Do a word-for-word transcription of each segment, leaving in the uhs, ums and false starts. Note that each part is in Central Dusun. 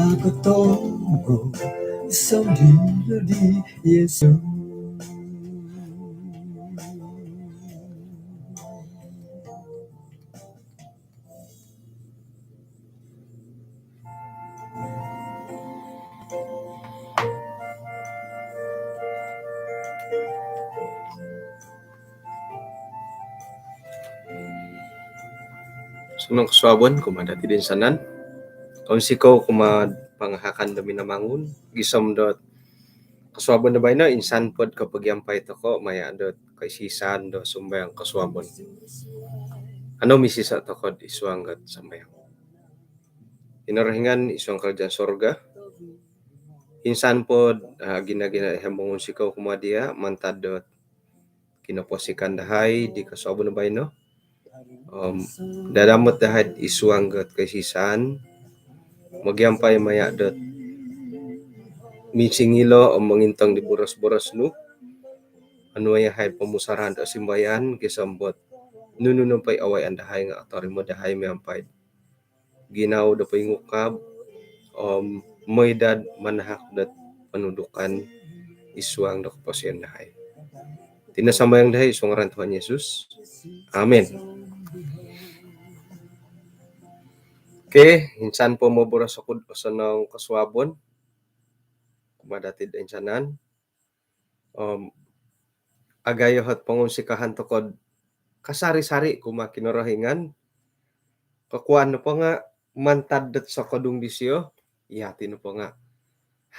Aku tonggo sandiri di Yesus. Osonong kosuabon kumaa dati toinsanan. Kounsikou kumaa pangahakan do Minamangun gisom dot kosuabon do baino insan pod kopogiampai toko maya dot koisisan do sumbayang kosuabon. Ano misiso toko id suang dot sambayang. Kinorohingan id suang kerajaan sorga. Insan pod, ah, gina-gina iho mongunsikou kumaa dia mantad dot kinoposikan dahai di kosuabon baino. Om dadamot dahai id suang dot koisisan mogiampai maya dot minsingilo om mongintong di boros-boros nu. Onuai yahai pomusarahan dot simbayan gisom dot nunu nopo i awayaan dahai nga otorimo dahai miampai ginawo do poingukab om mooi dot manahak dot pontudukan id suang do koposion dahai. Iti no sambayang dahai id suang ngaran Tuhan Yesus. Amin. Okey, insan po moboros oku do osonong kosuabon kumaa dati toinsanan. Om agayo ot pongunsikahan toko do kasari-sari kumaa Kinorohingan. Kokuan nopo nga mantad dot sokodung disio, yati nopo nga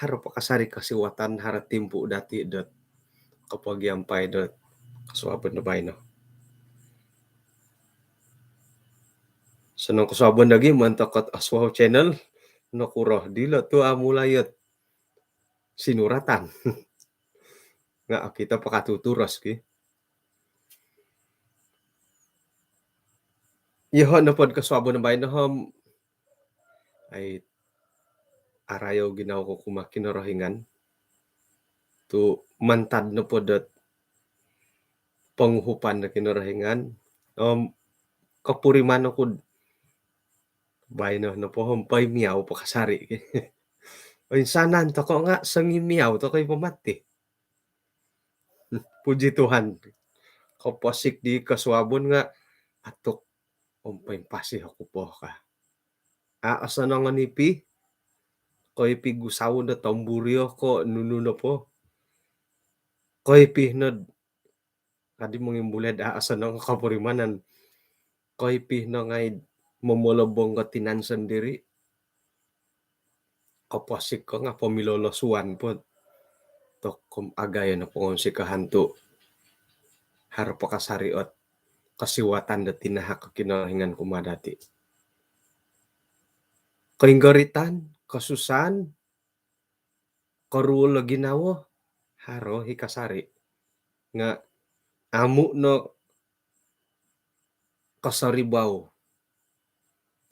haro po kasari kosiwatan, haro timpu dati dot kopogiampai dot kosuabon do baino. Osonong kosuabon lagi montok dot Oswald Channel, nokuro dilo tu amu layot sinuratan. Nga okito po katuturos ki. Yoho nopo do kosuabon baino om, ai, arayo ginawo ku kumaa Kinorohingan. Tu mantad nopo dot ponguhupan do Kinorohingan om kopuriman oku do baino nopo om poimiau po kasari ki. Oinsanan toko nga songimiau toko i po mati. Puji Tuhan. Koposik di kosuabon nga atuk om poimpasi oku po ka. A osonong o nipi, koipi gusaon do tomburio ko nunu nopo. Koipi no kadi mongimbulai do a osonong o kopurimanan. Koipi no ngai momolobong ko tinan sendiri. Koposik ko nga pomilolosuan po. Tokom agayo no pongunsikahan tu haro po kasari ot kosiwatan do tinahak Kinorohingan kumaa dati. Koinggoritan, kosusaan, koruol o ginawo, haro i kasari. Nga amu no kosoribau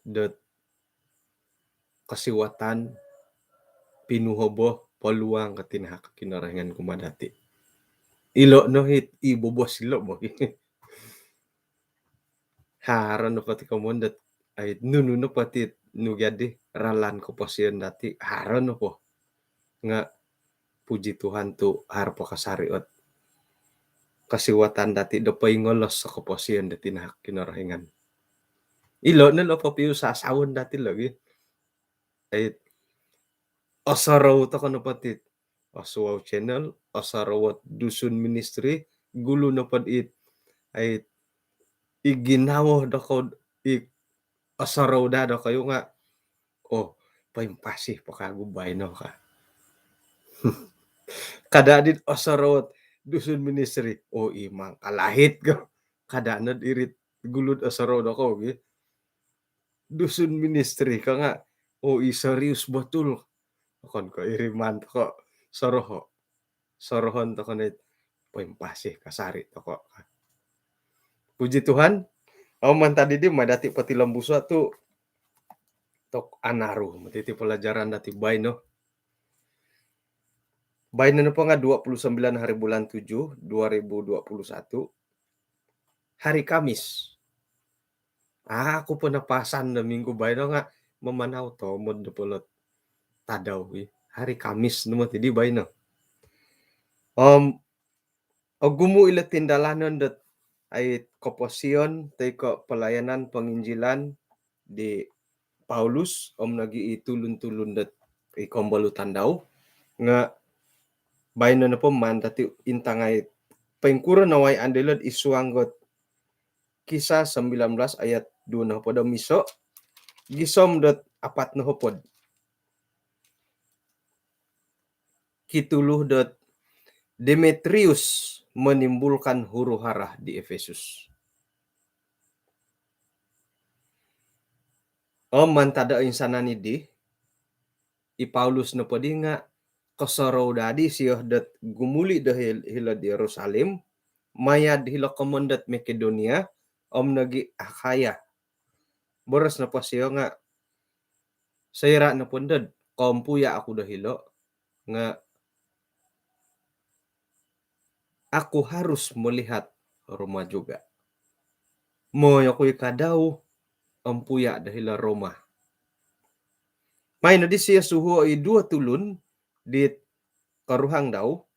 dot kosiwatan, pinuhobo, peluang ko tinahak Kinorohingan kumaa dati. Ilo no it i bobos ilo bo. Haro nopo ti komoyon dot, ai, nunu nopo ti nu gia di ralan koposion dati, haro nopo. Nga puji Tuhan tu haro po kasari ot kosiwatan dati do poingolos o koposion do tinahak Kinorohingan. Ilo no lo popiusasaon dati lagi. Ai, osorou toko nopo ti Oswald Channel, osorou ot Dusun Ministry, gulu nopo dit, ai, i ginawo dokoyu, i osorou daa dokoyu nga, oh, poimpasi po kagu baino ka. Kada dit osorou ot Dusun Ministry, oh, i mangkalahit ko. Kada no dit gulu ot osorou dokoyu gi. Dusun Ministry ka nga, oh, i serius betul. Okon ko iri maan toko soroho. Sorohon toko no it poimpasi kasari toko. Puji Tuhan. Om mantad diri mai dati potilombuso tu tok anaru moti ti pelajaran dati baino. Baino nopo nga dua puluh sembilan hari bulan tujuh, dua ribu dua puluh satu, hari Kamis. Aku po napasan do minggu baino nga mamanau tomod do polot tadau i. Hari Kamis no moti di baino. Om ogumu' ilo tindalanon dot ai koposion toi ko' pelayanan penginjilan di Paulus om nogi' i tulun-tulun dot i kombolutan dau. Nga' baino nopo maan dati' intangai poingkuro nawayaan dilo'd isuang dot Kisah sembilan belas ayat duo nohopod om iso' gisom dot apat nohopod. Kitulu dot Demetrius menimbulkan huru-hara di Efesus. Om mantad do insanan iddi, i Paulus nopo di nga' kosorou dadi siyo dot gumuli' do hil- hilo'd Yerusalem, maya'd hilo' komon dot Makedonia om nogi' Akhaya. Boros nopo siyo nga', soira' nopo ndo'd koompuya' oku do hilo', nga' aku harus melihat Roma juga. Mooi oku i ka dau ompuya' do hilo' Roma. Mai noddi siyo suhuo' i duo tulun dit koruhang dau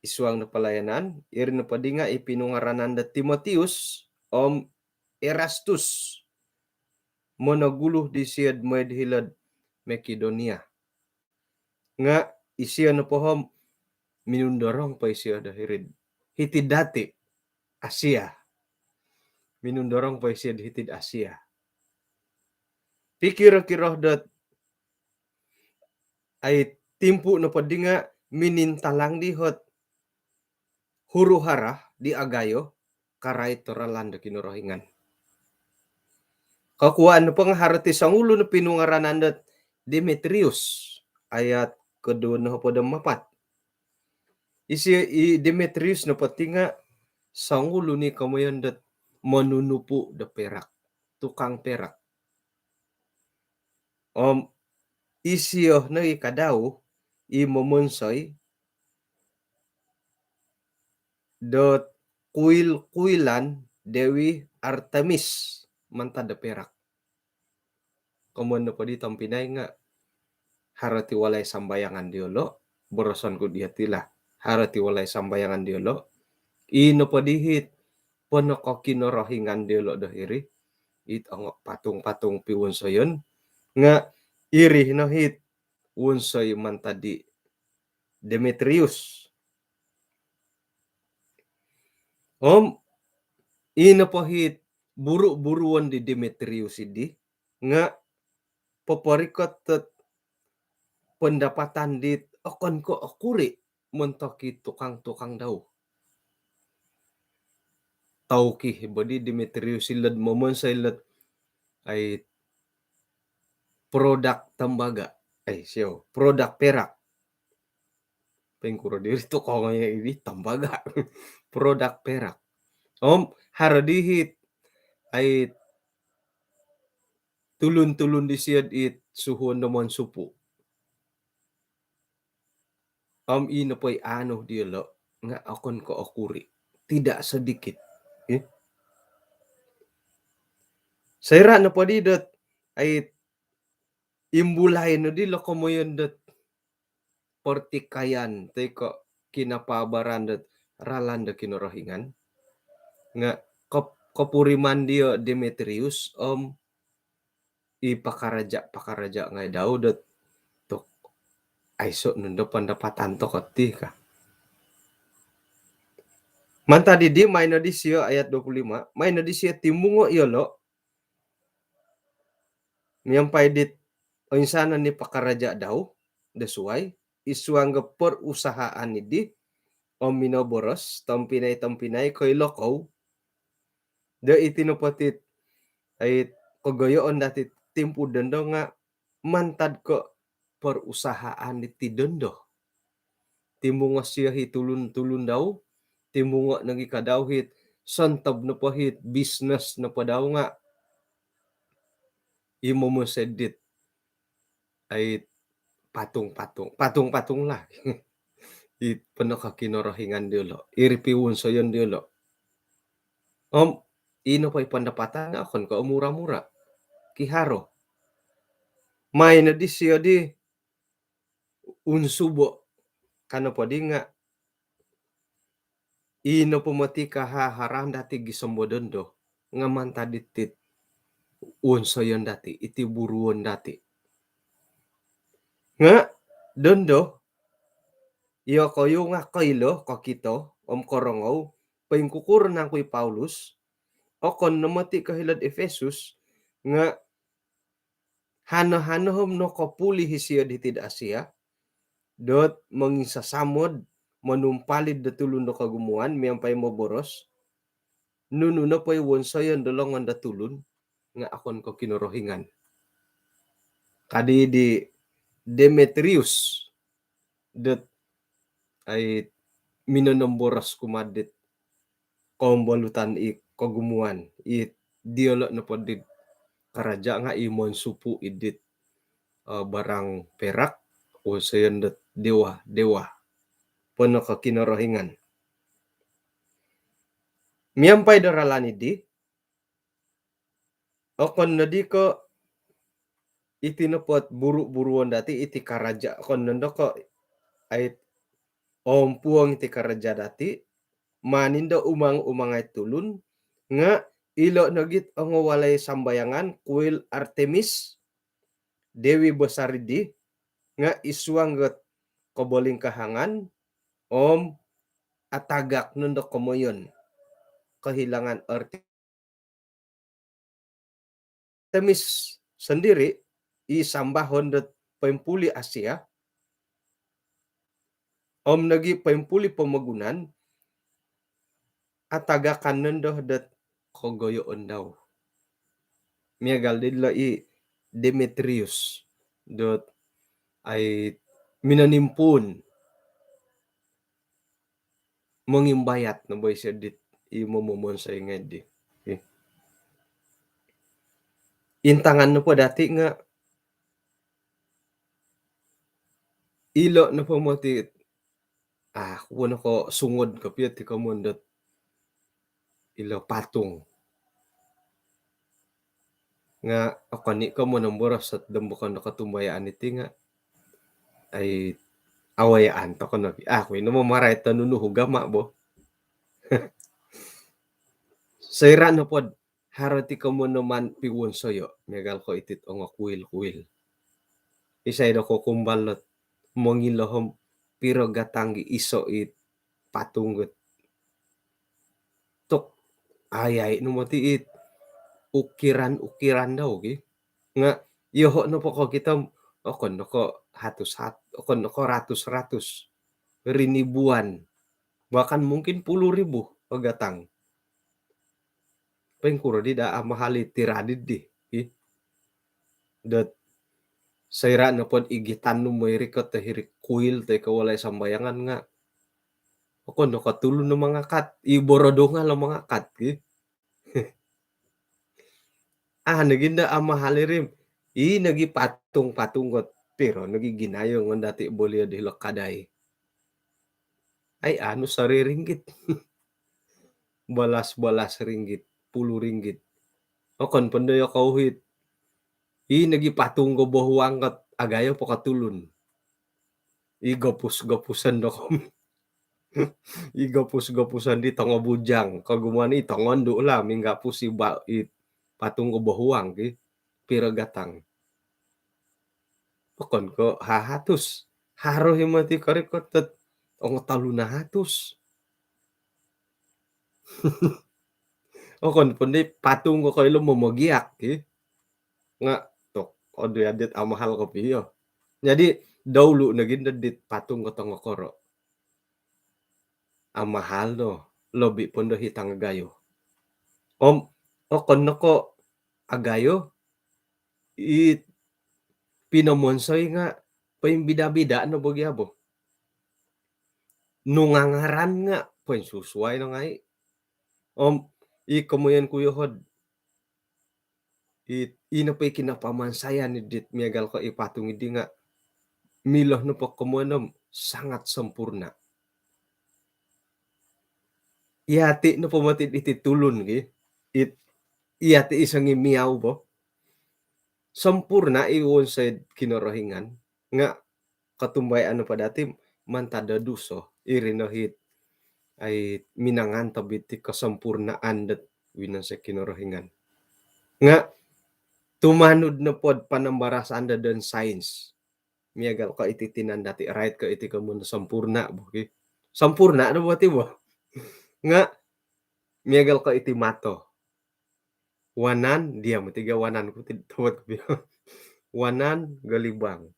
isuang do pelayanan, iri nopo di nga' i pinungaranan do Timotius om Erastus. Monogulu di siyo'd moi'd hilo'd Makedonia. Nga' isiyo nopo om minundorong po isiyo do hiri'd hiti'd dati' Asia. Minundorong po isiyo'd hiti'd Asia. Pikiro-kiro dot ai timpu' nopo di nga' minintalang di hot huru-hara di agayo karait do ralan do Kinorohingan. Kokuwaan nopo nga' haro ti songulun o pinungaranan dot Demetrius, ayat koduo nohopod om apat. Isi i Demetrius nopo ti nga' songulun i komoyon dot monunupu' do perak, tukang perak. Om isiyo nogi ka dau i momonsoi dot kuil-kuilan Dewi Artemis mantad do perak. Komoyon nopo di tompinai nga' haro ti walai sambayangan diyolo', boroson ku diyo ti lah, haro ti walai sambayangan diyolo'. I nopo di hit ponokokinorohingan diyolo' do hiri, it ongo patung-patung piwonsoyon, nga' iri no hit wonsoi mantad di Demetrius. Om i nopo hit buru-buruon di Demetrius iddi nga' poporikot dot pendapatan dit okon ko' okuri' montok i tukang-tukang dau. Tau ki bo di Demetrius ilo'd momonsoi ilo'd ai produk tembaga. Ai, siyo, produk perak. Poingkuro diri tu kongoi iri tembaga. Produk perak. Om haro di hit ai tulun-tulun disiyo'd it suhuon do monsupu'. Om i nopo i anu diyolo' nga' okon ko' okuri'. Tidak sedikit. Eh? Soira' nopo di dot ai imbulai noddi lo komoyon dot pertikaian toi ko' kinapaabaran dot ralan do Kinorohingan. Nga' kop- kopuriman diyo Demetrius om i pakaraja'-pakaraja' ngai' dau dot tok aiso' nondo pendapatan toko' ti ka. Mantad iddi mai noddi siyo ayat dua puluh lima, mai noddi siyo timungo' iyolo' miampai dit oinsanan i pakaraja' dau do suwai isuang do perusahaan iddi om minoboros, tompinai-tompinai koilo kou do iti nopo ti ai kogoyoon dati' timpu dondo nga' mantad ko' perusahaan diti dondo. Timungo' siyo hi tulun-tulun dau, timungo' nogi ka dau hit sontob nopo hit bisnes nopo dau nga' i momonsoi dit ai patung-patung, patung-patung lah. I ponokokinorohingan diyolo', iri piwonsoyon diyolo'. Om i nopo i pendapatan nga' okon ko' mura-mura. Kiharo. Mai noddi siyo di unsubo'. Ka nopo di nga' ino po moti kahaharan dati' gisom do dondo nga' mantad iti't wonsoyon dati', iti buruon dati'. Nga' dondo, iyokoyu nga' koilo, kokito om korongou poingkukuro nangku i Paulus. Okon no moti ko hilo'd Efesus nga' hano-hano om nokopuli' isio'd hiti'd Asia dot monginsasamod, monumpalid do tulun do kogumuan miampai moboros, nunu nopo i wonsoyon do longon do tulun nga' okon ko Kinorohingan. Kadi di Demetrius dot ai minonomboros kumaa dit kombolutan i kogumuan, i diolo' nopo dit karaja' nga' i monsupu' i dit, eh, barang perak, wonsoyon dot dewa, dewa. Pono ko Kinorohingan. Miampai do ralan iddi, okon noddi ko' iti nopo't buru-buruon dati', iti karaja', okon nondo ko' ai ompuong iti karaja' dati', maan indo umang-umangai tulun, nga' ilo' nogi't ongo walai sambayangan, kuil Artemis, dewi besar iddi, nga' i suang dot kobolingkahangan om atagak nondo komoyon, kehilangan arti. Artemis sondiri' i sambahon dot poimpuli' Asia om nogi' poimpuli' pomogunan, atagakan nondo dot kogoyoon dau. Miagal dilo' i Demetrius dot ai minonimpuun, mongimbayat no bo isio dit i momomonsoi ngai' di. Okey. Intangan nopo dati' nga' ilo' nopo moti, ah, kuo noko sungod kopio ti komoyon dot ilo patung. Nga' okon i' ko' monomboros dot dom bokon do kotumbayaan iti nga' ai awayaan toko' nogi. Ah, kuwi no mamarait do nunu ugama bo. Soira' nopod haro ti komoyon do maan piwonsoyo', miagal ko' iti't ongo kuil-kuil. Isai do kokumbal dot mongilo om piro gatang gi iso' it patung got. Tok, ai-ai no moti it ukiran-ukiran dau ki. Nga' iyoho' nopo kokito, okon no ko' hatus hat-, okon no ko' ratus-ratus, rinibuan, bahkan mungkin puluh ribu o gatang. Poingkuro di daa amahal i tiradi di, ki? Dot soira' nopod igitan nu moi rikot do hiri'd kuil toi ko' walai sambayangan nga' okon no ko' tulun no mangakat, i borodonga lo mangakat, ki? Ah, nogi ndo amahal iri. I nogi patung-patung got piro nogi ginayo ngon dati' bolio di hilo' kadai. Ai anu, sari ringgit. Balas-balas ringgit, puluh ringgit. Okon pondo iyo kouhit. I nogi patung go bohuang got agayo po ko' tulun. I gopus-gopuson do kom-, i gopus-gopuson di tongo bujang. Kogumuan i tongondu' lah minggapus i ba-, i patung go bohuang ki. Piro gatang? Okon ko' hahatus. Haro i moti korikot dot ongo tolu nahatus. Okon pondo i patung ko' koilo momogiak ki. Nga' tok, odu ya dit amahal kopio. Jadi, daulu nogi ndo dit patung ko' tongokoro'. Amahal no, lobi pondo i tangagayo. Om okon no ko' agayo, i pinomonsoi nga' poimbida-bida no bo gia bo. Nung angaran nga' poinsusuai no ngai'. Om i komoyon ku yohod, i, ino po i kinapamansayan i dit miagal ko' i patung iddi nga' milo nopo komoyon om sangat sempurna. Iyati' nopo moti iti tulun ki, it, iyati' i sangimiau bo. Sempurna i wonsoi'd Kinorohingan nga' kotumbayaan nopo dati mantad do duso, iri no hit ai minangan tobiti kesempurnaan dot winonsoi Kinorohingan. Nga tumanud nopod panambarasan do don sains, miagal ko iti tinan dati, rait ko iti komun sempurna bo ki. Sempurna do bo ti bo. Nga miagal ko iti mato. Wanan, dia mutiga wanan ku ti tawat ku pio. Wanan, golibang.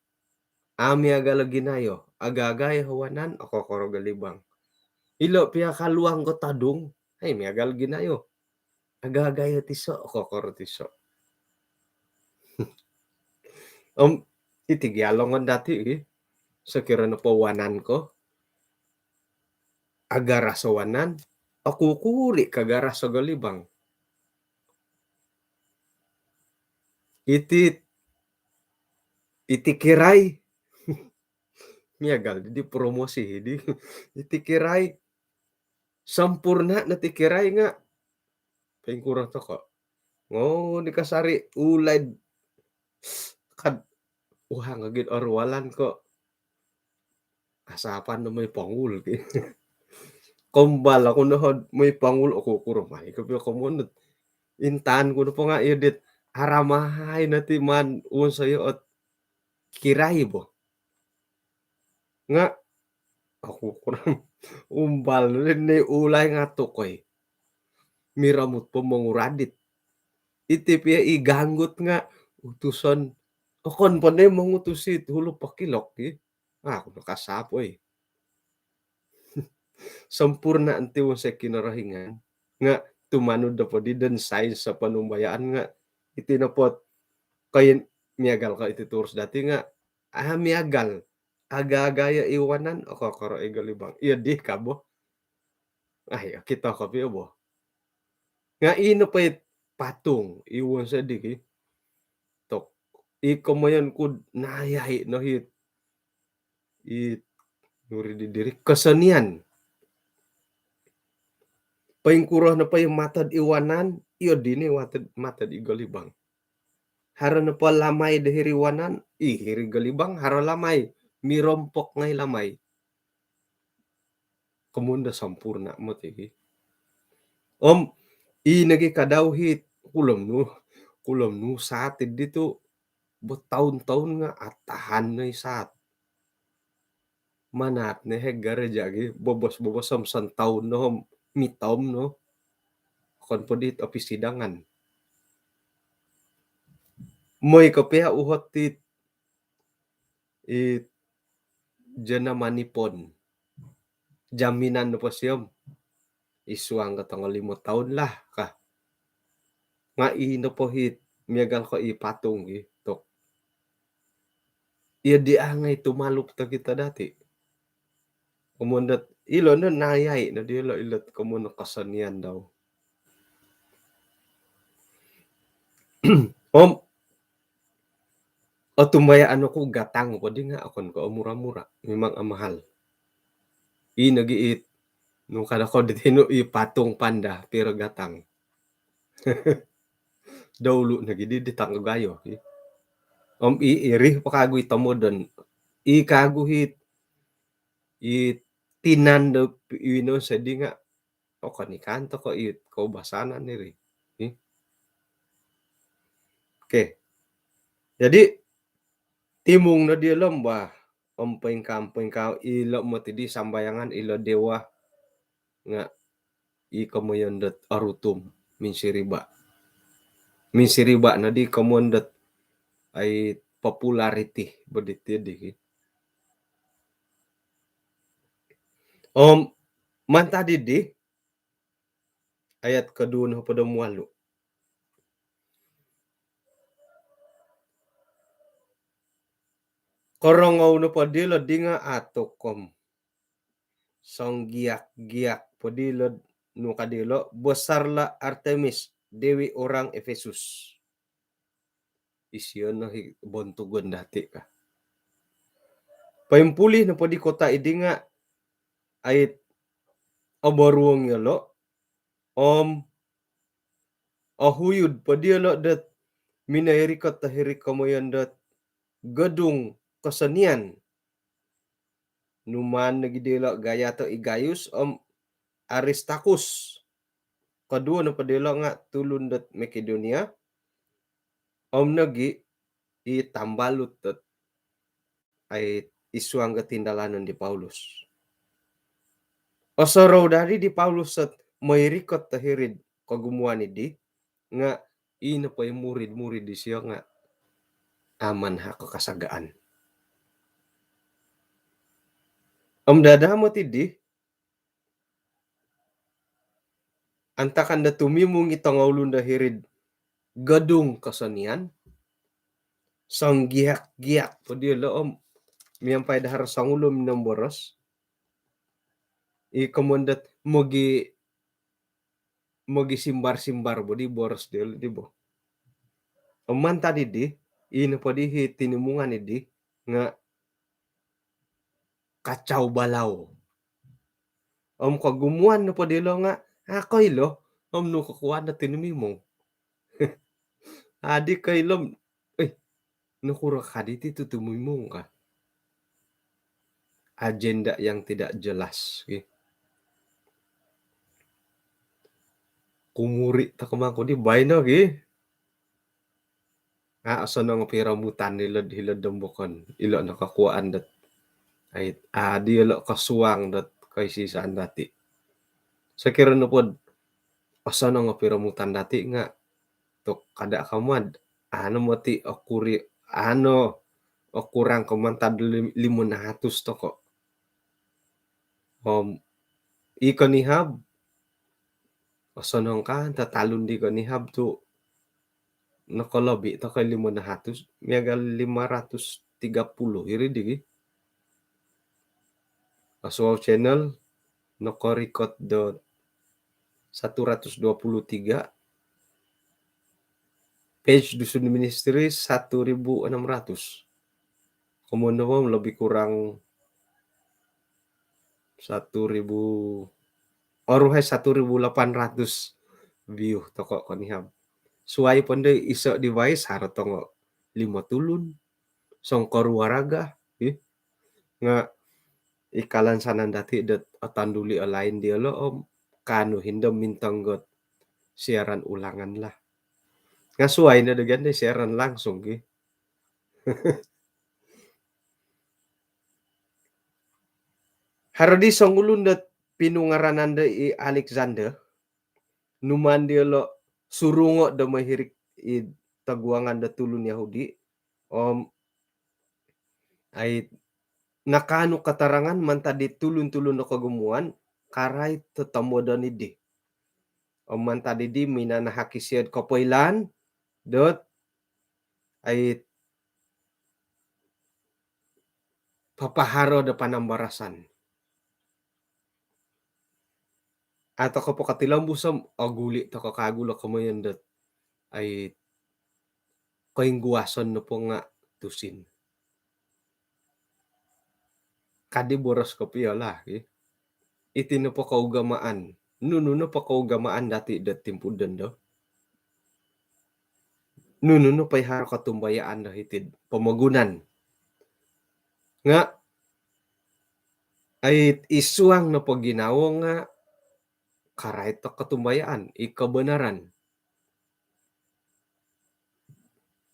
A miagal o ginayo, agagayo wanan, okokoro golibang. Ilo pia kaluang ko tadung, hai miagal ginayo. Agagayo tiso, okokoro tiso. Om iti gia longon dati, eh. Sokiro nopo wanan ko, agaras o wanan, okukuri kagaras o golibang. Iti, iti kirai. Miagal di promosi di. Iti kirai. Sempurna no ti kirai nga. Pingkuro toko. Ngo di kasari ulai kad uhang agit orwalan ko. Asapan no moi pongul ki. Kombal aku no hod moi pongul, aku kuro mai ko pio komonut. Intan ku no po nga iyo dit aramai nati man uon sayo ot kirai bo. Nga aku kuro umbal ni ulai ngatuk koi. Miramut po monguradit. Iti pia i ganggut nga utuson. Okon po ni mongutusi hulu pokilok ki. Aku no kasap oi. Sempurna enti wonsoi Kinorohingan nga tumanud do podi dan sains sa panumbayaan nga iti nopot kain miagal ka iti turus dati nga ah miagal aga-aga ya iwanan okokoro i golibang. Iyo dih kabo. Ai okito kopio bo. Nga ino pait patung iwon sedi ki. Tok i komoyon kud nayai no hit i nuri di diri kesenian. Paingkuro no pai matad iwanan iyo dini matad matad i golibang. Haro nopo lamai do hiri wanan, i hiri golibang haro lamai mirompok ngai lamai. Komun do sempurna moti ki. Om i nogi kadau hit kulom nu kulom nu saat di tu bertahun-tahun nga atahan no i saat. Manat ne he gereja gi bobos-bobos om santaun no om mitom no. Kon podit opi sidangan. Moi kopia uhot tit i jena manipon jaminan no posiom isuang ka tanggal limo tahun lah ka. Nga i nopo hit miagal ko i patung i tok. Iyo di angai tumalup to kita dati. Komon dot ilo no nayai no di ilo ilo komon no kesenian dau. Om otumbayaan oku gatang podi nga okon ko omura-mura, memang amahal. I nogi it nu kada ko di tinu i patung panda piro gatang. Daulu nogi di di tanggo gayo ki. Om i iri po kagu i tomodon i kagu hit i tinan do i no sedi nga okon i kan toko i koubasanan iri. Oke. Jadi timung no di lom bah om poingkam poingkam ilo moti di sambayangan ilo dewa nga i komoyon dot arutum minsiriba. Minsiriba no di komoyon dot ai populariti boditi di. Om mantad di ayat kedua no podo mualu. Korongou no podilo dinga atokom. Songgiak-giak podilo nu kadilo besarlah Artemis dewi orang Efesus. Isio no hi bontugon dati ka. Paimpulih no podi kota idi nga ait oboruong yolo om ohuyud podi yolo dot minairikot tahiri komoyon dot gedung kesenian numaan nogi diolo' Gayato i Gayus om Aristarkus. Koduo nopo diolo' nga' tulun dot Makedonia om nogi i tambalut dot ai isuang ga tindalanon di Paulus. Osorou dari di Paulus sot moirikot to hiri'd kogumuan idi nga' ino po i murid-murid disio nga' aman hako kasagaan. Om dadamot idi, antakan do tumimung i tongoulun do hiri'd gedung kesenian, songgiak-giak po diolo' om miampai dahar songulun minomboros. I komon dot mogi, mogi simbar-simbar bo di boros diolo' di bo. Om mantad idi, ino po di hi tinimungan idi nga' kacau balau. Om kogumuan nopo diolo' nga' a' koilo om nunu kokuaan do tinimimung. Adi koilo om, eh, nokuro kadi ti tu tumimung ka. Agenda yang tidak jelas, ki. Kumuri' toko mangku di baino, ki. A' osonong piromutan hilo'd, hilo'd dombokon. Ilo' no kokuaan dot ai, a' diolo' kosuang dot koisisaan dati'. Sokiro nopod osonong piromutan dati' nga' tu' kada' kamad, ano moti okuri, ano okurang ko mantad lim-, limo nahatus toko'. Om i konihab, osonong kan tatalun di konihab tu' nokolobi toko' limo nahatus, miagal lima ratus tiga puluh iri di, ki. Oswald Channel nokorikot do satu ratus dua puluh tiga, page Dusun Ministry satu ribu enam ratus. Komoyon nopo lebih kurang satu ribu, oruhai satu ribu lapan ratus view toko' konihab. Suwai pondo iso' device haro tongo limo tulun, songkoruaraga, ih. Nga' i kalansanan dati' dot otanduli' o lain diolo' om kaanu hindo mintong got siaran ulangan lah. Nga' suwai no do gandi siaran langsung, ki. Haro di songulun dot pinungaranan do i Alexander, numaan diolo' surungo' do mohirik i toguangan do tulun Yahudi, om ai nakaanu katarangan mantad di tulun-tulun do kogumuan karait do tomodon idi. Om mantad idi minanahak isio'd kopoilaan dot ai papaharo do panambarasan. A' toko' po kotilombus om oguli' toko' kagu lo komoyon dot ai koingguason nopo nga' tusin. Kadi boros kopio lah, ki. Iti nopo kougamaan, nunu nopo kougamaan dati' do timpu dondo, nunu nopo i haro kotumbayaan do hiti'd pomogunan. Nga' ai isuang nopo ginawo nga' karait do kotumbayaan, i kobonaran.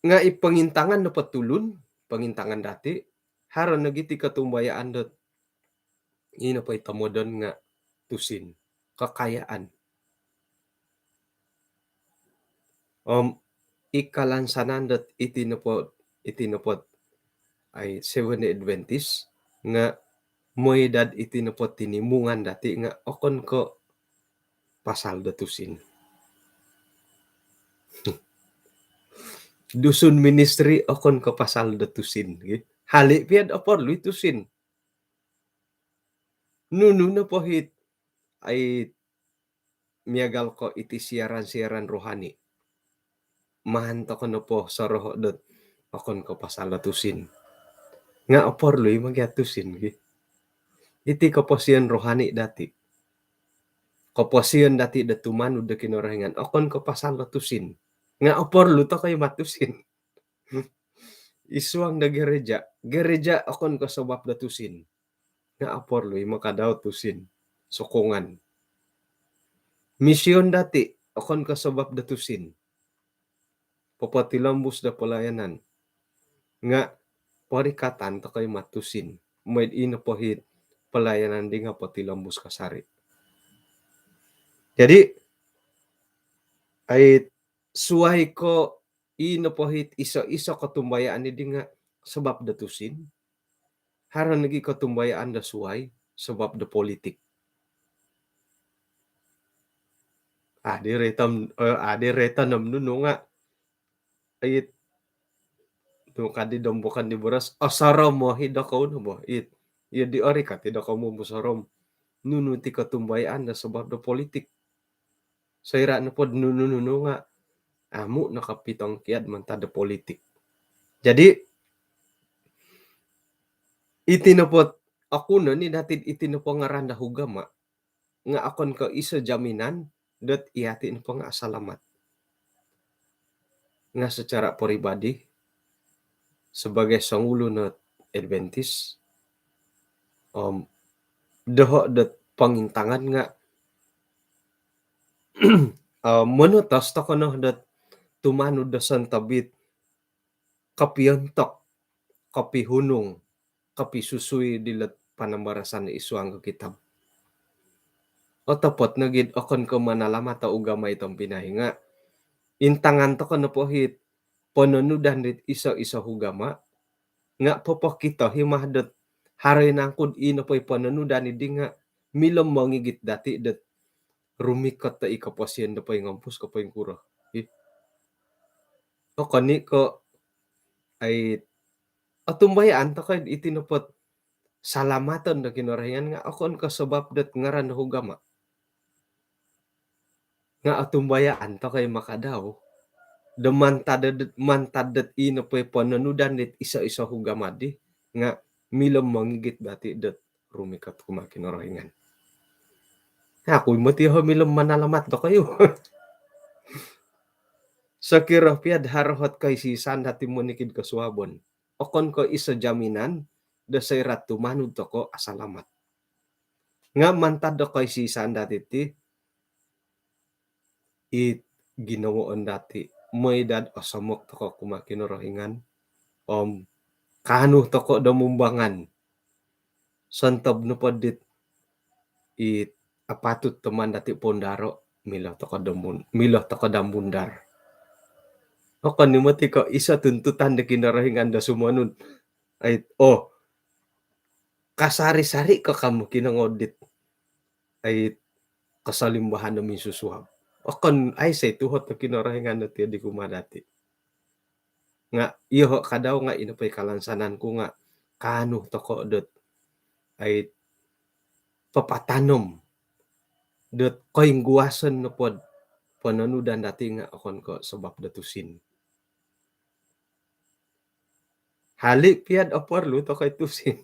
Nga' i pongintangan nopo tulun, pongintangan dati', haro nogi ti kotumbayaan dot ino po i tomodon nga' tusin, kakayaan. Om i kalansanan dot iti nopo, iti nopo ai Seventh Day Adventist nga' moi dot iti nopo tinimungan dati' nga' okon ko' pasal do tusin. Dusun Ministry okon ko' pasal do tusin, ki. Hali' pia'd oporlu i tusin. Nunu nopo hit ai miagal ko' iti siaran-siaran rohani. Maan toko' nopo soroho' dot okon ko' pasal do tusin. Nga' oporlu i ma gia tusin, ki. Iti koposion rohani dati'. Koposion dati' do tumanud do Kinorohingan okon ko' pasal do tusin. Nga' oporlu toko' i ma tusin. Isuang do gereja, gereja okon ko' sabap do tusin. Nga' oporlu i' maka dau tusin, sokongan. Mision dati' okon ko' sabab do tusin popotilombus do pelayanan. Nga' porikatan toko' i' ma tusin. Maid ino po hit pelayanan di nga' potilombus kasari'. Jadi, ai suai ko' ino po hit iso-iso kotumbayaan di nga' sabab do tusin. Haro nogi kotumbayaan do suai sabab do politik. Adi retom, eh, adi retom nunu nga' it tu kadi dombokan di boros, osarom mohi dokou no bo. It, iyo di ori kati dokou mo bosorom. Nunu ti kotumbayaan do sabab do politik. Soira' nopod nunu-nunu nga' amu' nakapitongkiad mantad do politik. Jadi, iti nopod aku no ni dati' iti nopo ngaran do ugama nga' okon ko' iso jaminan dot iyati' nopo nga' asalamat. Nga' secara peribadi, sebagai songulun ot Adventist, om doho' dot pongintangan nga' monotos toko' no dot tumanud do sontob it kopiontok, kopihunung, kopisusui dilot panambarasan id suang do kitab. Otopot nogi'd okon ko' manalamat o ugama i tompinai nga' intangan toko' nopo hit pononudan dit iso-iso ugama nga' popokito hi mah dot haro i nangku'd ii nopo i pononudan iddi nga' milo mongigit dati' dot rumikot do i koposion do poingompus ko' poingkuro. Ih. Okon i' ko' ai otumbayaan toko' iti nopot salamaton do Kinorohingan nga' okon ko' sabab dot ngaran do ugama. Nga' otumbayaan toko' i' maka dau do mantad dot, mantad dot ii nopo i pononudan dit iso-iso ugama di nga' milo mongigit dati' dot rumikot kumaa Kinorohingan. Aku i' moti ho milo manalamat dokoyu. Sokiro pia'd haro hot koisisan dati' monikid kosuabon, okon ko' iso jaminan do soira' tumanud toko' asalamat. Nga' mantad do koisisan dati' ti, it ginawoon dati' moi dot osomok toko' kumaa Kinorohingan om kaanu toko' do mumbangan. Sontob nopo dit it apatut do maan dati' poundaro', milo toko' do mun-, milo toko' do mundar. Okon i' moti ko' iso tuntutan do Kinorohingan do sumonud. Ai, oh, kasari-sari ko' kamu kinongoudit ai kasalimbahan do minsusuab. Okon, aiso i' tuhot do Kinorohingan do tiyo di kumaa dati'. Nga' iyoho' ka dau nga' ino po i kalansanan ku nga' kaanu toko' dot ai papatanom dot koingguason nopod pononudan dati' nga' okon ko' sabab do tusin. Hali' pia'd oporlu toko' i' tusin.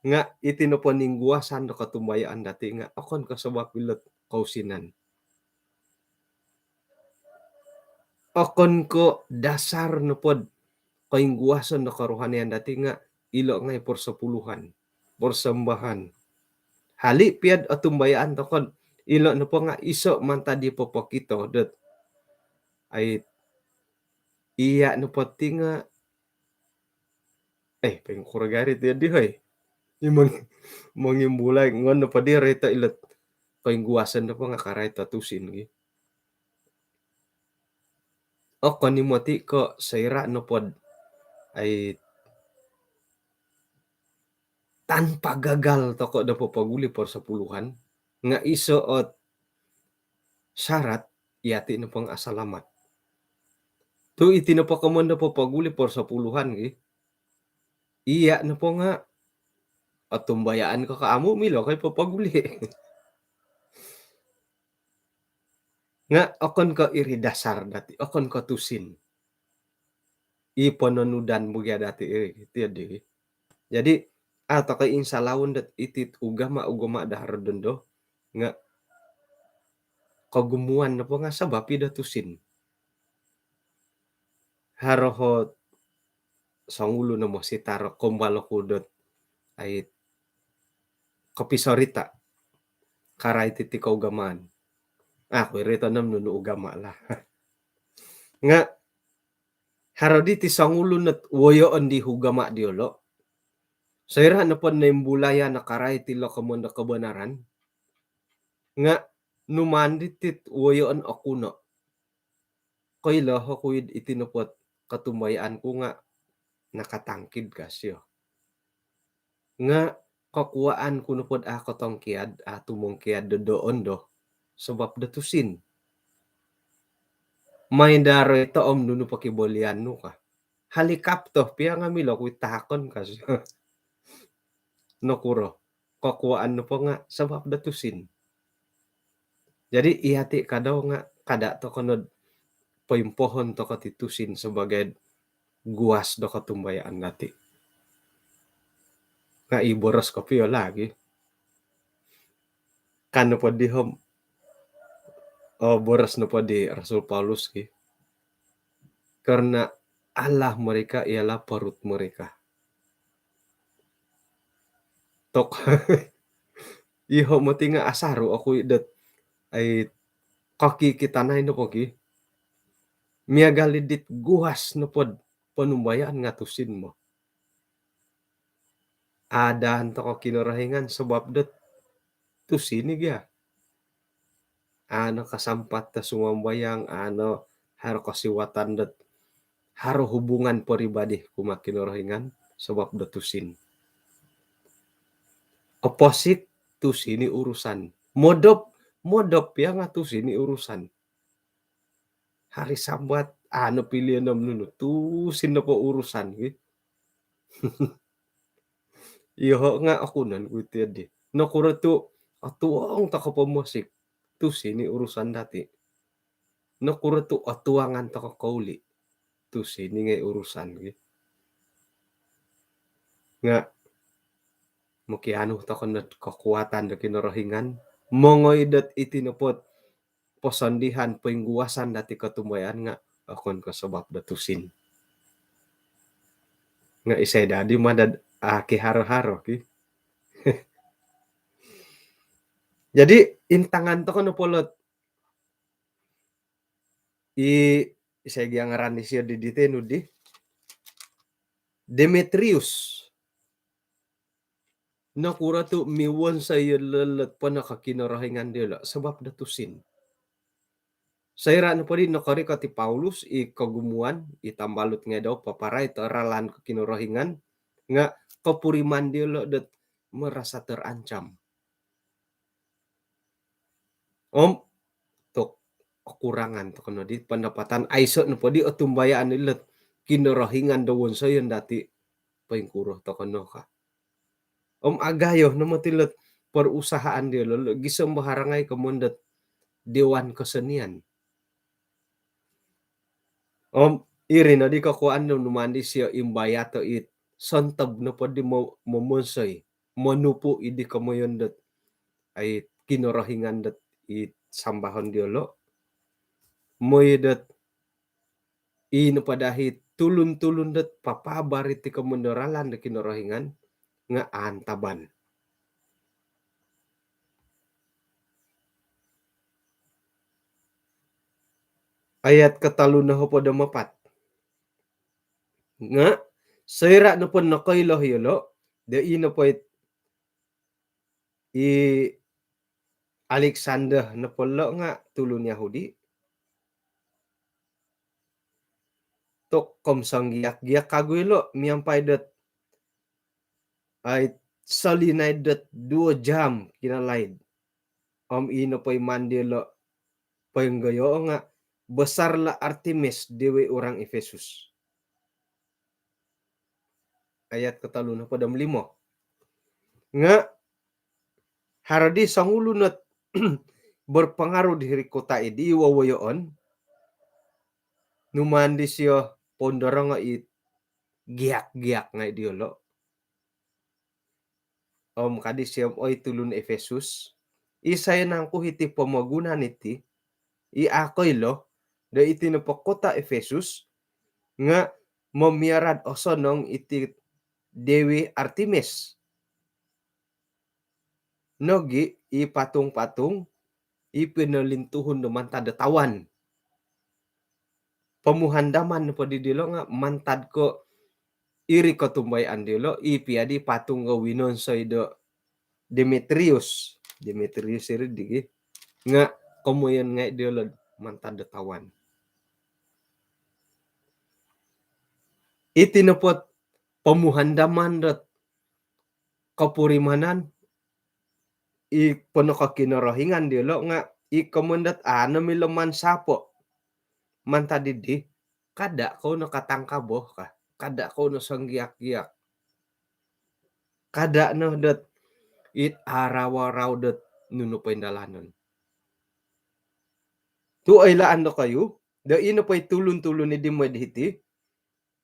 Nga' iti nopo ningguasan do kotumbayaan dati' nga' okon ko' sabab ilot kousinan. Okon ko' dasar nopod koingguason do korohanian dati' nga' ilo' ngai' porsopuluhan, porsombahan. Hali' pia'd otumbayaan toko'd ilo' nopo nga' iso' mantad di popokito dot ai iya' nopo ti nga' eh, poingkuro gari' ti di hoi. I mong-, mongimbulai ngon nopo di roito' ilot koingguason nopo nga' karaito tusin gi. Okon i' moti' ko' soira' nopod ai tanpa gagal toko' do popoguli porsopuluhan nga' iso' ot syarat iyati' nopo nga' asalamat. Tu' iti nopo komoyon do popoguli porsopuluhan gi, iya' nopo nga' otumbayaan ko' ko' amu' milo ko' i' popoguli. Nga' okon ko' iri dasar dati', okon ko' tusin i pononudan bugia dati' iri, tiyo di. Jadi, a' toko' insalaun dot iti ugama-ugama do haro dondo nga' kogumuan nopo nga' sabap i' do tusin. Haro hot songulun o mositaro' kombalo ku dot ai kopisorita'. Karai ti ti kougamaan. Aku iri tonom nunu ugama lah. Nga' haro di ti songulun ot woyoon di ugama diolo'. Soira' nopo noimbulaya' no karai ti lo komon do kobonaran. Nga' numaan di ti woyoon oku no. Koilo oku id iti nopo ot kotumbayaan ku nga' nakatangkid ka sio. Nga' kokuaan ku nopo do a' kotongkiad, a' tumongkiad do doon do sabap do tusin. Mai daro ito om nunu pokibolian nu ka. Helikopter pia nga' milo ku i tahakon ka sio. Nokuro? Kokuaan nopo nga' sabap do tusin. Jadi iyati' kadau nga' kada' toko nod poimpohon toko ti tusin sabagai guas do kotumbayaan dati'. Nga' i boros kopio lagi. Kan nopo di om, o, boros nopo di Rasul Paulus ki. Karena Allah mereka ialah perut mereka. Tok. Iho moti nga' asaru oku i dot ai kokikitanai nopo ki. Miagal i dit guas nopo do ponumbayaan nga' tusin mo. Adan toko Kinorohingan sabap dot tusin i gia. Ano kasampat do sumambayang, ano haro kosiwatan dot haro hubungan peribadi kumaa Kinorohingan sabap do tusin. Oposik, tusin i urusan. Modop, modop pia nga' tusin i urusan. Hari Sabat, ano pilion om nunu, tusin nopo urusan ki. Iyoho' nga' okunon ku iti di. Nokuro tu' otuong toko pomosik, tusin i urusan dati'. Nokuro tu' otuangan toko kouli', tusin i ngai' urusan ki. Nga' mokianu toko nod kokuatan do Kinorohingan, mongoi dot iti nopo ot posondihan, poingguasan dati' kotumbayaan nga' okon ko sabap do tusin. Nga' isai dadi madad aki haro-haro ki. Jadi intangan toko nopo lo ot i, isai gia ngaran disio di diti nu di Demetrius. Nokuro tu' miwonsoi iyolo' lo ot pono ko Kinorohingan diyolo' sabap do tusin. Soira' nopo di nokorikot i Paulus i kogumuan, i tambalut ngai' dau paparait o ralan ko Kinorohingan, nga' kopuriman diyolo' dot merasa terancam. Om tok, okurangan toko no di pendapatan, aiso' nopo di otumbayaan ilo ot Kinorohingan do wonsoyon dati', poingkuro toko no ka. Om agayo no moti lo ot perusahaan diyolo' lo gisom baharangai komon dot dewan kesenian. Om iri no di kokuaan do numaan disio imbayato' it sontob nopo di mo-, momonsoi, monupu' idi komoyon dot ai Kinorohingan dot i sambahon diyolo'. Mooi dot i nopo dahi tulun-tulun dot papaabar iti komon do ralan do Kinorohingan nga' aantaban. Ayat kotolu nohopod om apat. Nga' soira' nopo nokoilo iyolo' do i nopo it i Alexander nopo lo' nga' tulun Yahudi, tok om songgiak-giak kagu ilo' miampai dot ai solinaid dot duo jam kinalaid. Om i nopo i maan diyolo' poinggoyoo' nga' besarlah Artemis, dewi orang Efesus. Ayat kotolu nohopod om limo. Nga' haro di songulun ot berpengaruh di hiri kota idi i wowoyoon, numaan disio poundorongo' i giak-giak ngai' diyolo'. Om ka disio om, oi tulun Efesus, isai nangku hiti pomogunan iti i a' koilo do iti nopo kota Efesus nga' momiara'd osonong iti dewi Artemis? nogi i patung-patung i pinolintuhun do mantad do tawan. Pomuhandaman nopo di dilo nga mantad ko iri kotumbayaan dilo i pia di patung o winonsoi do Demetrius. Demetrius iri di gi. Nga komoyon ngai dilo mantad do tawan. Iti nopo pomuhandaman dot kopurimanan i pono ko Kinorohingan dilo nga i komoyon dot ano milo mansapo. Mantad di, kada kou no katangkabo ka, kada kou no songgiak-giak, kada no dot it arau-arau dot nunu poindalanon. Tu oilaan dokoyu do ino poi tulun-tulun i di moi di hiti,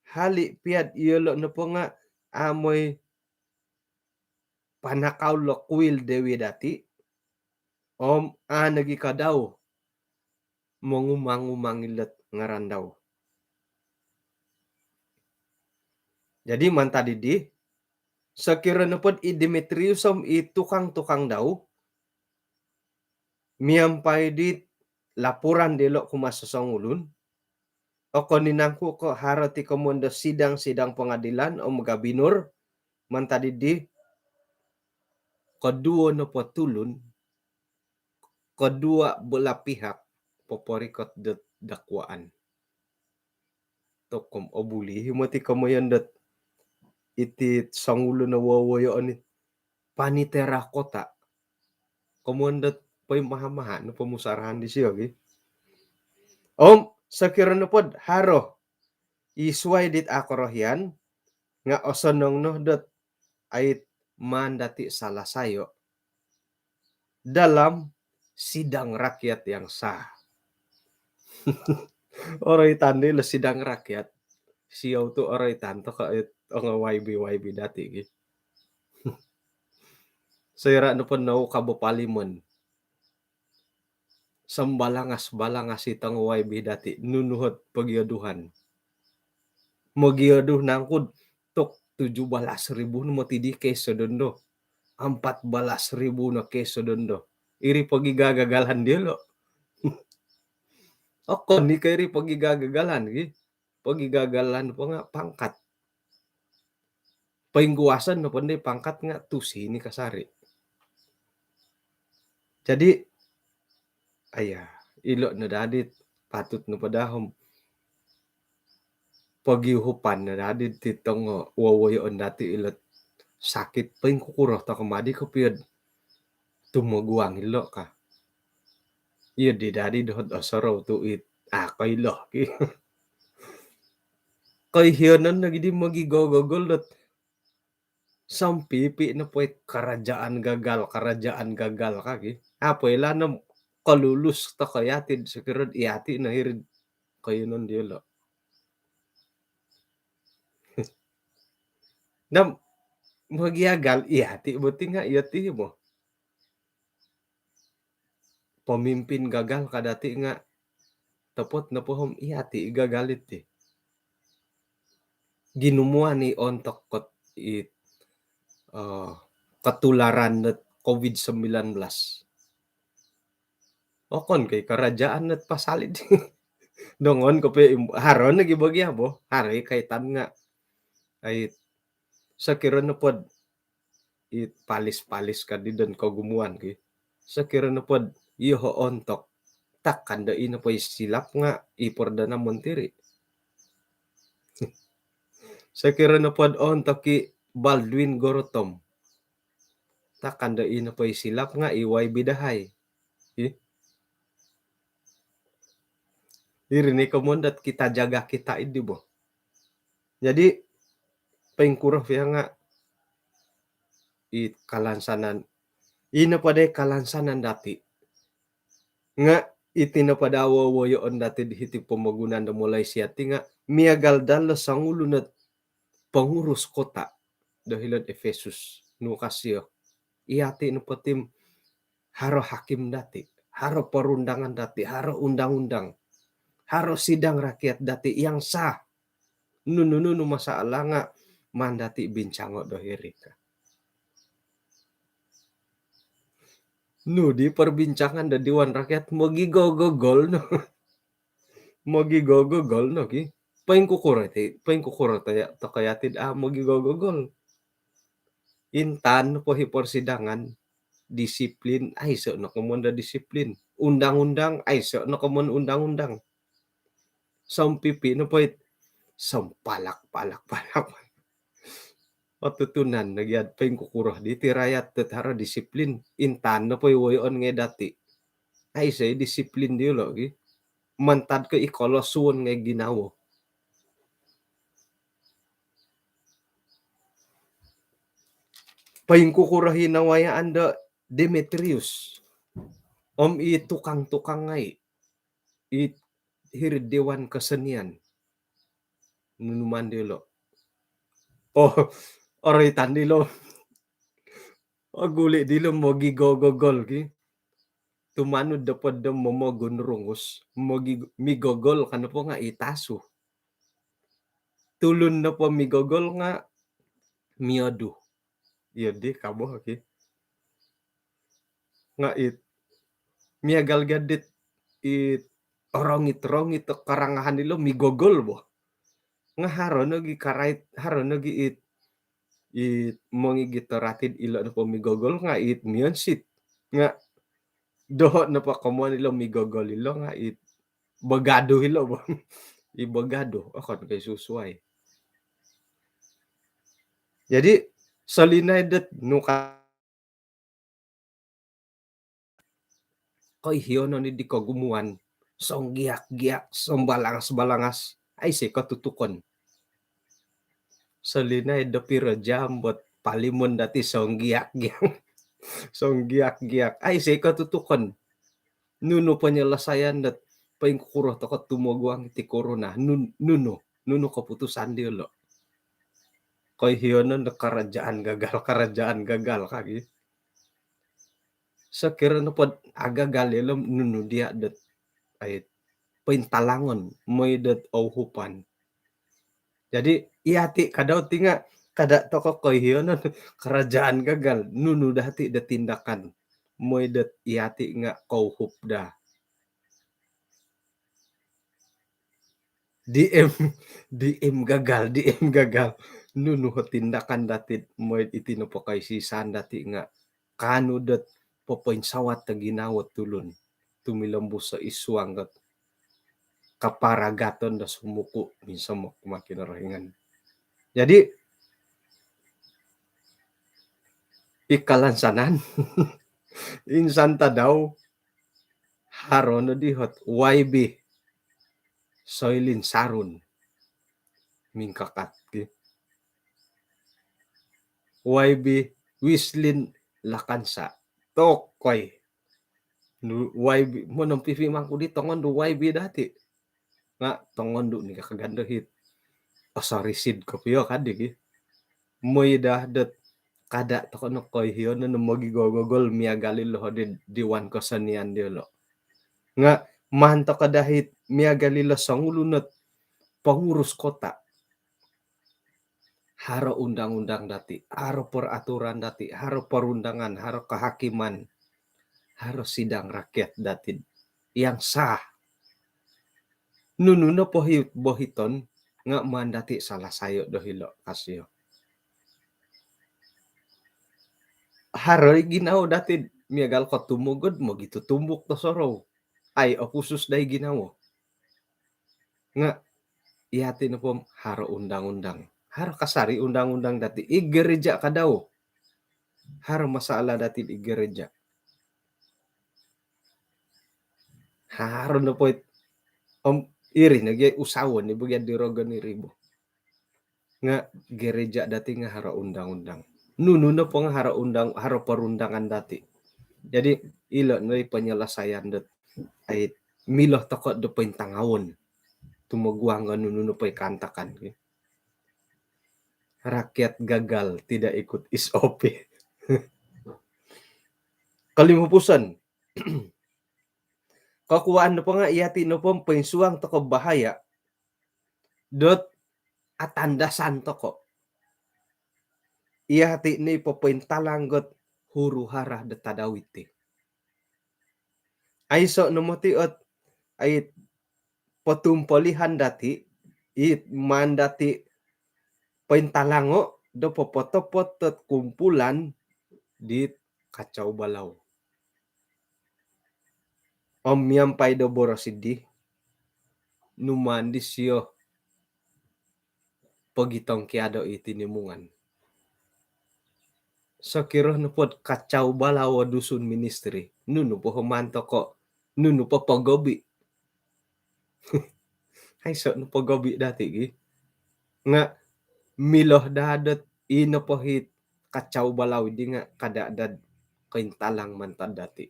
hali piad iyolo nopo nga amoi panakau lo kuil Dewi dati, om a nogi kadau mongumang-umang ilot ngaran dau. Jadi mantad di, sokiro nopod i Demetrius om i tukang-tukang dau miampai di laporan dilo kumaa sosongulun, okon i nangku ko haro ti komoyon do sidang-sidang pengadilan om gabinur, mantad di koduo nopo tulun, kedua belah pihak poporikot dot dakwaan. Tokom obuli moti komoyon dot iti songulun o wowoyo oni panitera kota. Komoyon dot poi maha-maha no pomusarahan disio gi. Om sokiro nopod haro i suai dit akorohian nga osonong no dot ait maan dati salasai dalam sidang rakyat yang sah. Oroitan dilo sidang rakyat. Siou tu oroitan toko it ongo Y B Y B dati gi. Soira nopo noukab o parlimen, sambalangas-balangas i tongo Y B dati, nunu ot pogioduhan. Mogiodu nangku dot tujuh belas ribu no moti di kes do dondo, empat belas ribu no kes do dondo. Iri pogigagagalan diolo. Okon i ko iri pogigagagalan gi. Pogigagalan po nga pangkat. Poingkuasan nopo di pangkat nga tusin i kasari. Jadi aya, ilo no dadi patut nopo daa om pogiuhupan no dadi ti tongo wowoyoon dati ilo sakit. Poingkukuro toko madi kopio tumoguang ilo ka. Iyo di dadi dohot osorou tu it a koilo ki. Koihianan nogi di mogigogogol dot sampipi nopo i kerajaan gagal, kerajaan gagal ka gi. Apo ilo no kolulus toko yati, sokiro yati no hiri koiyonon diolo. Nam mogiagal yati boti nga yati mo. Pemimpin gagal ka dati nga topot nopo om yati gagal iti. Ginumuan i ontok kot i, eh, ketularan dot covid sembilan belas. Okon ko i kerajaan dot pasal iti. Dongon kopio im-, haro nogi bagi abo, haro i kaitan nga. Ai, sokiro nopod i palis-palis kadi dan kogumuan ki. Sokiro nopod iyoho ontok, takkan do ino po i silap nga i Perdana Menteri. Sokiro nopod ontok i Baldwin Gorotom, takkan do ino po i silap nga i Y B dahai. Ih. Iri ni komoyon dot kita jaga kita idi bo. Jadi poingkuro pia nga i kalansanan, ino po dai kalansanan dati. Nga iti nopo daa wowoyoon dati di hiti pomogunan do Malaysia ti nga miagal dalo songulun ot pengurus kota do hilo'd Efesus. Nukas iyo, iyati nopo ti om haro hakim dati, haro perundangan dati, haro undang-undang, haro sidang rakyat dati yang sah. Nunu-nunu masalah nga maan dati bincango do hiri ka. Nu di perbincangan do Dewan Rakyat mogigogogol no. Mogigogogol no ki. Poingkukuro ti, poingkukuro toko yati do mogigogogol. Intangan po i persidangan, disiplin, aiso no komoyon do disiplin. Undang-undang, aiso no komoyon undang-undang. Sompipi no po it, sompalak-palak-palak. Otutunan nogi ot poingkukuro di ti rakyat dot haro disiplin. Intangan po i woyoon ngai dati. Aiso i disiplin diolo ki. Mantad ko i kolosuon ngai ginawo. Poingkukuro i nawayaan do Demetrius om i tukang-tukang ngai, i hiri'd Dewan Kesenian. Nunu maan diolo? Oh, oroitan dilo. Oh, guli dilo mogigogogol ki. Tumanud do podo momogun rungus, mogi-, migogol ka nopo nga i tasu. Tulun nopo migogol nga miodu. Iyo di kabo ki. Nga it, miagal gia dit, it orongit-rongit do karangahan ilo migogol bo. Nga haro nogi karait, haro nogi it, it mongigit do rati dilo nopo migogol nga it mionsit. Nga doho nopo komoyon ilo migogol ilo nga it begadu ilo bo. I begadu, okon ko i susuai. Jadi, solinaid dot nuka koihonon di kogumuan, songgiak-giak, sombalangas-balangas, aiso kotutukon. Solinaid do piro jam bot palimon dati songgiak-giak. Songgiak-giak, aiso kotutukon. Nunu penyelesaian dot poingkukuro toko tumoguang ti korona? Nun-, nunu, nunu keputusan diolo? Koihonon do kerajaan gagal, kerajaan gagal ka gi. Sokiro nopo dot agagal ilo, nunu dia dot, ai, pointalangon, moi dot ouhupan. Jadi, yati kadau ti nga, kada toko koihonon kerajaan gagal, nunu dati do tindakan, moi dot yati nga kouhup daa. D M, D M gagal, D M gagal. Nunu o tindakan dati, moi iti nopo koisisan dati nga kaanu dot popoinsawat do ginawo tulun. Tumilombus o isuang dot kaparagaton do sumuku minsomok kumaa Kinorohingan. Jadi, ikalansanan, insan tadau, haro no di hot Y B Soilin Sarun mingkakat ki. Y B Wislin Lakansa. Tokoi. Nu Y B, monompipi mangku di tongondu Y B dati. Nga tongondu ni kakagando hit. Oh, sorry, sid kopio kadi ki. Moi daa dot kada toko no koihonon mogigogogol miagal ilo di Dewan Kesenian diolo. Nga maan toko daa hit miagal ilo songulun ot pengurus kota. Haro undang-undang dati, haro peraturan dati, haro perundangan, haro kehakiman, haro sidang rakyat dati yang sah. Nunu nopo i bohiton nga maan dati salasai do hilo kasio. Haro i ginawo dati miagal ko tumogod mogitutumbuk do sorou. Ai, opusus daa i ginawo. Nga yati nopo haro undang-undang. Haro kasari undang-undang dati. I gereja kadau. Haro masalah dati i gereja. Haro nopo it, om, iri nogi usawo ni bagian di rogon iri bo. Nga gereja dati nga haro undang-undang. Nunu nopo nga haro undang, haro perundangan dati. Jadi, ilo no i penyelesaian dot, ai, milo toko do pointangawon. Tumoguang nga nunu nopo i kaantakan ki. Rakyat gagal tidak ikut S O P. Kolimupuson. Kokuaan nopo nga yati nopo poinsuang toko bahaya dot atandasan toko. Yati ni popointalang got huru-hara do tadau iti. Aiso no moti ot ai potumpolihan dati, it maan dati pointalango do popotopot dot kumpulan dit kacau balau. Om miampai do boros dii, nu maan disio pogitongkiado i tinimungan. Sokiro nopo do kacau balau o Dusun Ministry, nunu po maan toko, nunu po pogobi? Aiso no pogobi dati gi. Nga milo daa dot i nopo it kacau balau dii nga kada daa do kointalang mantad dati.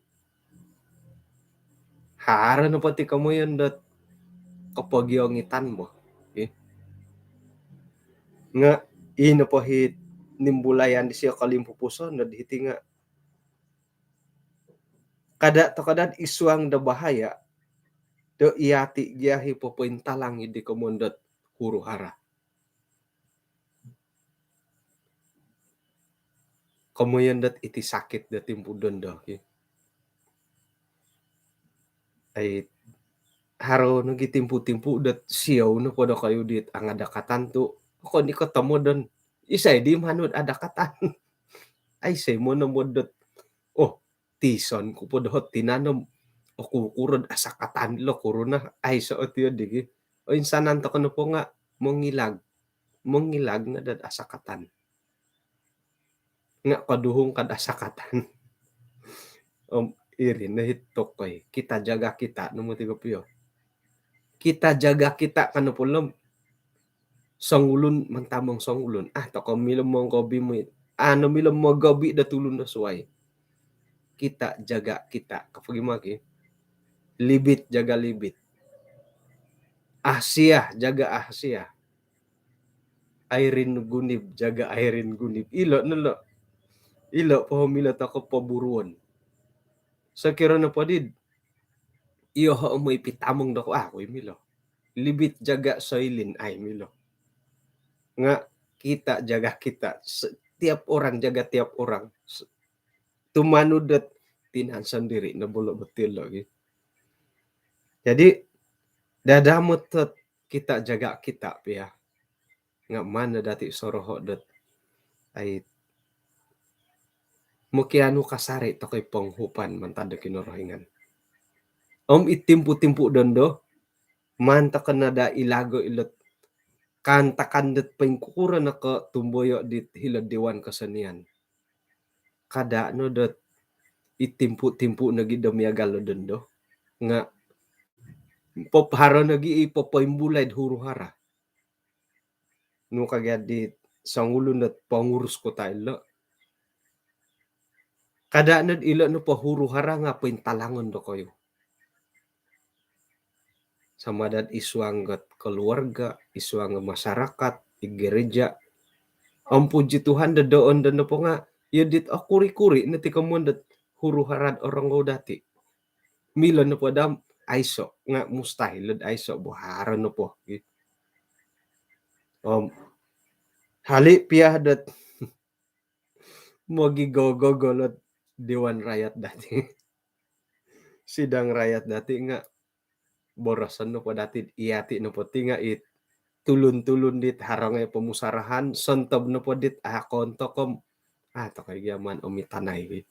Haro nopo ti komoyon dot kopogiongitan bo. Ih. Nga i nopo it nimbulayan disio kolimpupuson dot hiti nga kada toko daa id suang do bahaya do yati gia i popointalang id komoyon dot huru-hara. Komoyon dot iti sakit do timpu dondo ki. Ai, haro nogi timpu-timpu dot siou nopo dokoyu dit angadakatan tu, okon i ko tomodon, isai di manud adakatan? Aiso i monomod dot, oh, tison ku po doho tinan om oku kuro do asakatan lo korona. Aiso ot iyo digi. Oinsanan toko nopo nga mongilag. Mongilag no dot asakatan. Nga koduhung ka do asakatan. Om iri no it tokoi. Kita jaga kita, no moti kopio. Kita jaga kita ka nopo lom songulun mantamong songulun. Ah, toko milo mogobi moi. Ah, no milo mogobi do tulun do suai. Kita jaga kita. Ka po gi magi? Libit jaga libit. Ahsiah jaga ahsiah. Airin Gunib jaga Airin Gunib. Ilo no lo. Ilo po milo toko poburuon. Sokiro nopo dii, iyoho moi pitamong doko, ah, aku i milo. Libit jaga soilin, ai milo. Nga kita jaga kita. Setiap orang jaga tiap orang. Tumanud dot tinan sondiri no bolo betul lo gi. Jadi dadamot dot kita jaga kita pia. Nga maan no dati soroho dot ai mokianu kasari tokoi ponguhupan mantad do Kinorohingan. Om i timpu-timpu dondo, maan toko no daa ilago ilot kaantakan dot poingkukuro no ko tumboyo dit hilo Dewan Kesenian. Kada no dot i timpu-timpu nogi do miagal do dondo. Nga pop haro nogi i popoimbulai do huru-hara. Nu ka gia di songulun dot pengurus kota ilo. Kada no ilo nopo huru-hara nga pointalangon dokoyu. Sama dot id suang dot keluarga, id suang dot masyarakat, id gereja. Om puji Tuhan do dondo nopo nga iyo dit okuri-kuri no ti komoyon dot huru-hara do orongou dati. Milo nopo daa aiso, nga mustahil dot aiso bo, haro nopo. Om hali pia dot mogigogo-gogo lo Dewan Rakyat dati. Sidang rakyat dati nga boroson nopo dati, iyati nopo ti nga it tulun-tulun dit haro ngai pomusarahan, sontob nopo dit akon tokom, ah, tokoi gia maan omitanai.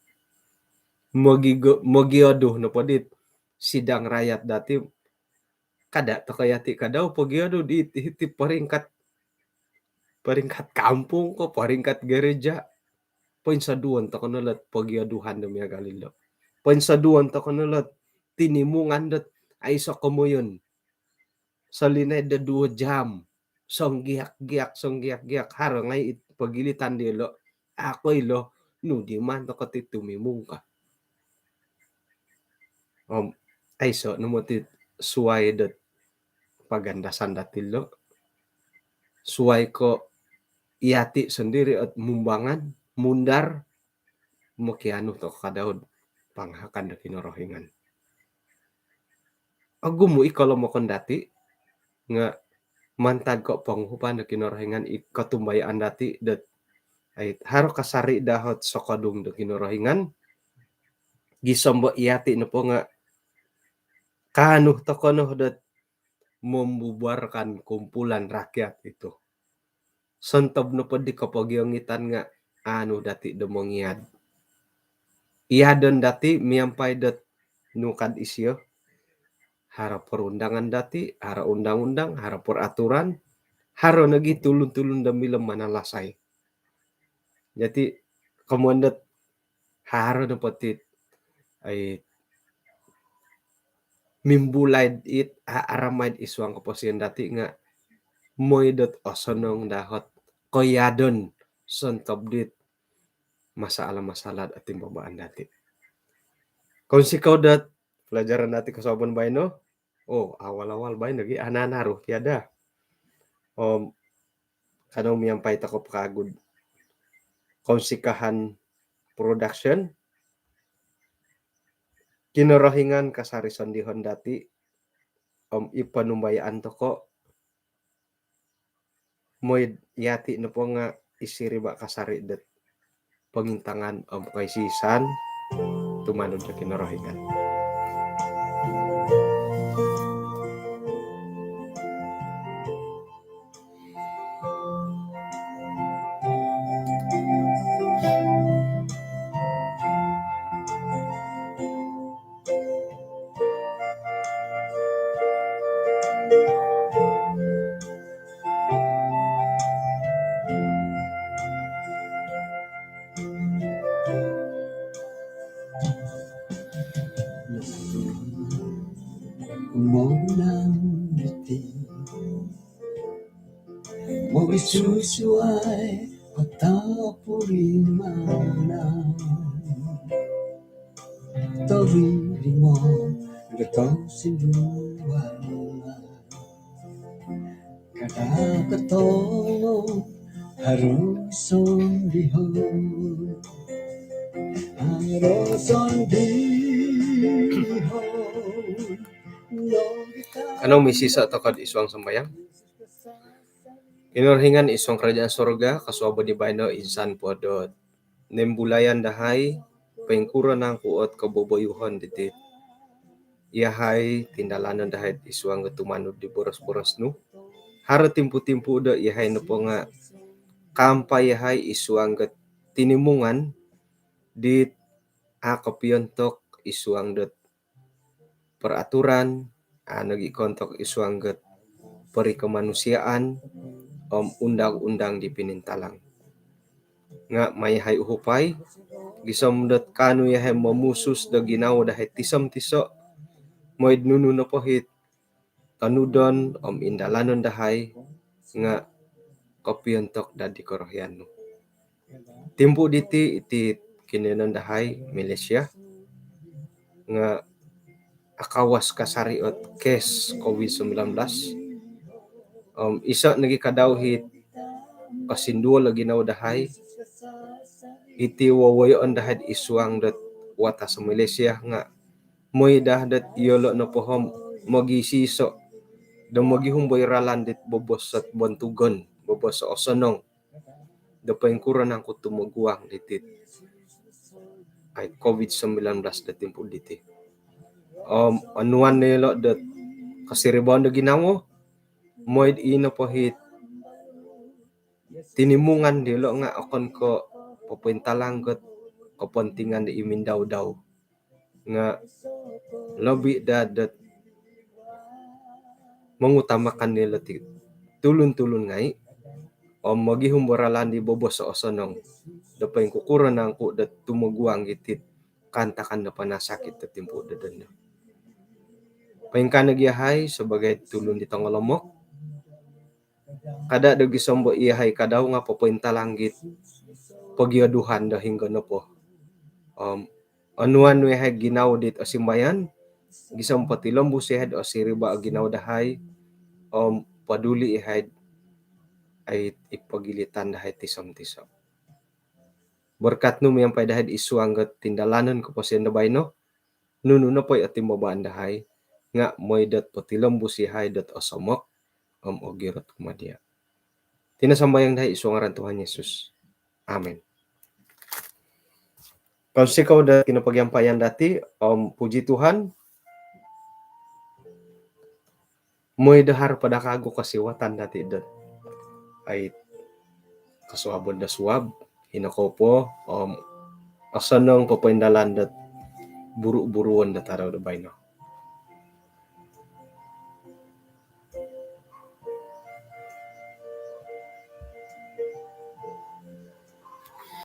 Mogigo-, mogiodu nopo dit sidang rakyat dati, kada toko yati kada pogiodu di hiti peringkat, peringkat kampung ko, peringkat gereja. Poinsoduon toko no lot pogioduhan do miagal ilo. Poinsoduon toko no lot tinimungan dot aiso komoyon. Solinaid do duo jam. Songgiak-giak, songgiak-giak. Haro ngai it pogilitan dilo. Ako ilo, nu di maan toko ti tumimung ka. Om aiso no moti suai dot pagandasan dati lo. Suai ko iyati sondiri ot mumbangan, mundar, mokianu toko kada do pangahakan do Kinorohingan. Ogumu i kolomokon dati, nga mantad ko ponguhupan do Kinorohingan i kotumbayaan dati dot ai haro kasari daa ot sokodung do Kinorohingan. Gisom bo iyati nopo nga Kaanu toko' no dot membubarkan kumpulan rakyat itu. Sontob nopo di kopogiongitan nga' aanu dati' do mongiad. Iadon dati' miampai dot nukad isio. Haro perundangan dati', haro undang-undang, haro peraturan, haro nogi tulun-tulun do milo manalasai. Jadi, komoyon dot haro nopo ti, ai, mimbulai dit a-, aramai id suang koposion dati' nga' moi dot osonong dahot koiadon sontob dit masalah-masalah dot otimbabaan dati'. Kounsikou dot pelajaran dati' kosuabon baino. Oh, awal-awal baino gi ana-ana ruh tiada. Om kanou miampai toko' po kagu do kounsikahan production. Kinorohingan kasari sondihon dati' om i ponumbayaan toko' moi do iyati' nopo nga' i siriba' kasari dot pongintangan om koisisan tumanud do Kinorohingan. Monang diti mogisusuai patapurimanan. Tori rimo datang sinduan. Kada katong harus sondihon. Harus sondihon. Kanou misisa' toko' id suang sambayang. Kinorohingan id suang kerajaan sorga, kosuabon di baino insan po dot nimbulayan dahai, poingkuro nangku ot koboboyuhon diti iyahai, tindalanon dahai id suang do tumanud di boros-boros nu. Haro timpu-timpu do iyahai nopo nga' kaampai iyahai id suang do tinimungan dit a' kopiontok id suang dot peraturan, a' nogi' koontok id suang dot perikemanusiaan om undang-undang di pinintalang. Nga' mai iyahai uhupai gisom dot kaanu iyahai momusus do ginawo dahai tiso-tiso', moi do nunu nopo it tonudon om indalanon dahai nga' kopiontok dadi korohian nu. Timpu diti, iti kinoyonon dahai Malaysia nga' akawas kasari ot kes covid sembilan belas. Om iso' nogi kadau it kosinduol o ginawo dahai, iti wowoyoon dahai id suang dot watas Malaysia nga' moi daa dot iyolo' nopo om mogisiso' do mogihum bo i ralan dit bobos ot bontugon, bobos o osonong do poingkuro nangku tumoguang diti ai covid sembilan belas do timpu diti. Om onuan no iyolo' dot kosiribaon do ginawo, moi do ino po it tinimungan diyolo' nga' okon ko' popointalang dot kepentingan di imindau-dau. Nga' lobi daa dot mengutamakan diyolo' ti tulun-tulun ngai' om mogihum bo ralan di bobos o osonong do poingkukuro nangku dot tumoguang iti kaantakan do panasakit do timpu do dondo. Poingkaa nogi iyahai sebagai tulun di tongolomok, kada do gisom bo iyahai kadau nga' popointalang it pogioduhan do hinggo nopo. Om onuan nu iyahai ginawo dit osimbayan, gisom potilombus iyahai do osiriba o ginawo dahai om poduli iyahai ai i pogilitan dahai tiso-tiso'. Berkat nu miampai dahai id suang dot tindalanon koposion do baino, nunu nopo i otimbabaan dahai nga' moi dot potilombus iyahai dot osomok om ogirot kumaa diya'. Iti no sambayang dahai id suang ngaran Tuhan Yesus. Amin. Kounsikou do kinopogiampayan dati om puji Tuhan, Mooi do haro po do kagu kosiwatan dati dot ai kosuabon do suab, ino kou po om osonong popoindalan dot buru-buruon do tadau do baino.